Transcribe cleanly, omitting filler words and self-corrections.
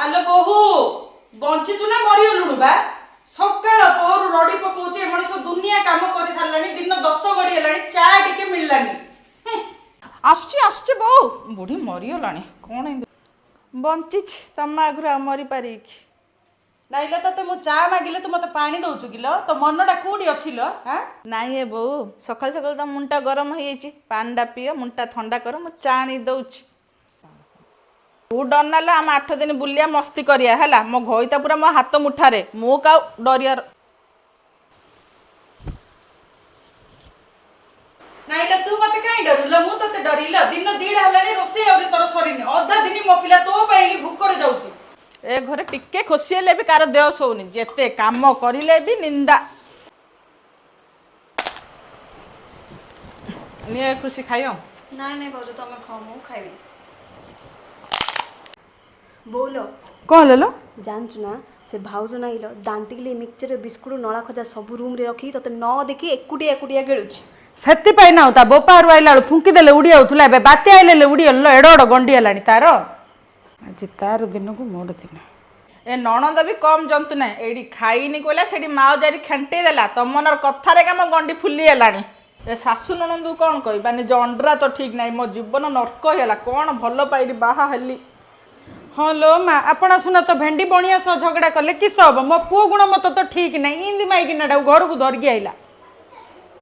ଆଲୋ ବୋହୁ, ବଞ୍ଚିଛୁ ନା ମରିଗଲୁଣୁ ବା? ସକାଳ ପହରୁ ରଡି ପକଉଛି। ଏ ମଣିଷ ଦୁନିଆ କାମ କରି ସାରିଲାଣି, ଦିନ 10 ଗଡି ହେଲାଣି, ଚା ଟିକେ ମିଳିଲାନି। ଆସୁଛି, ଆସୁଛି ବୋଉ। ବୁଢ଼ୀ ମରିଗଲାଣି କ'ଣ? ଏମିତି ବଞ୍ଚିଛି ତମ ଆଗରୁ ଆଉ ମରିପାରିକି? ନାଇଁଲୋ, ତତେ ମୁଁ ଚା ମାଗିଲେ ତୁ ମତେ ପାଣି ଦଉଛୁ କିଲୋ? ତୋ ମନଟା କୋଉଠି ଅଛି ଲୋ? ଆଁ? ନାଇଁ ଏ ବୋଉ, ସକାଳୁ ସକାଳୁ ତ ମୁଣ୍ଡଟା ଗରମ ହେଇଯାଇଛି। ପାଣିଟା ପିଅ, ମୁଣ୍ଡଟା ଥଣ୍ଡା କର, ମୁଁ ଚା ଆଣି ଦଉଛି। ତୁ ଡରନାଲ, ଆମେ 8 ଦିନ ବୁଲିବା, ମସ୍ତି କରିବା, ହେଲା? ମୋ ଘଇତା ପୁରା ମୋ ହାତ ମୁଠାରେ, ମୁଁ କାଉ ଡରିବାର? ନାଇଁଲୋ, ତୁ ମତେ କାଇଁ ଡରିଲ? ମୁଁ ତତେ ଡରିଲ? ଦିନ 2ଟା ହେଲାଣି, ରୋଷେଇ ଆହୁରି ତୋର ସରିନି। ଅଧା ଦିନ ମୋ ପିଲା ତୋ ପାଇଁ ଭୋକରେ ଯାଉଛି। ଏ ଘରେ ଟିକେ ଖୁସି ହେଲେ ବି କାହାର ଦେହ ଶୋଉନି, ଯେତେ କାମ କରିଲେ ବି ନିନ୍ଦା। ନିଏ ଖୁସି, ଖାଇବ। ନାଇଁ ନାଇଁ ଭାଉଜ, ତମେ ଖାଅ, ମୁଁ ଖାଇବି। ବୋଉଲ। କଣ ହେଲା ଲୋ? ଜାଣିଛୁ ନା, ସେ ଭାଉଜ ନାଇଲ ଦାନ୍ତିକିଲି, ମିକ୍ସଚର, ବିସ୍କୁଟ, ନଳା ଖଜା ସବୁ ରୁମ୍ରେ ରଖିକି ତତେ ନ ଦେଖି ଏକୁଟିଆ ଏକୁଟିଆ ଗେଳୁଛି। ସେଥିପାଇଁ ନା ତା ବୋପାରୁ ଆଇଲା ବେଳୁ ଫୁଙ୍କି ଦେଲେ ଉଡ଼ି ଯାଉଥିଲା, ଏବେ ବାତ୍ୟା ଆଇଲେ ଉଡ଼ିଗଲ। ଏଡ଼ ଏଡ଼ ଗଣ୍ଡି ହେଲାଣି ତାର। ଆଜି ତାର ଦିନକୁ ମୋର ଦିନ। ଏ ନଣନ୍ଦ ବି କମ୍ ଜନ୍ତୁ ନାହିଁ। ଏଇଠି ଖାଇନି କହିଲା, ସେଠି ମାଉ ଜାରି ଖେଣ୍ଟେଇ ଦେଲା। ତମମାନର କଥାରେ କାମ ଗଣ୍ଡି ଫୁଲି ହେଲାଣି। ଏ ଶାଶୁ ନଣନ୍ଦକୁ କ'ଣ କହିବା? ନିଜ ଅଣ୍ଡ୍ରା ତ ଠିକ୍ ନାହିଁ। ମୋ ଜୀବନ ନର୍କ ହେଇଗଲା। କ'ଣ ଭଲ ପାଇଲି ବାହା ହେଲି? ହଁ ଲୋ ମା, ଆପଣ ସୁନା ତ ଭେଣ୍ଡି ବଣିଆ ସହ ଝଗଡ଼ା କଲେ କିସ ହବ? ମୋ ପୁଅ ଗୁଣ ମତ ତ ଠିକ ନାହିଁ। ଇନ୍ଦି ମାଇକିନାଟାକୁ ଘରକୁ ଧରିକି ଆଇଲା।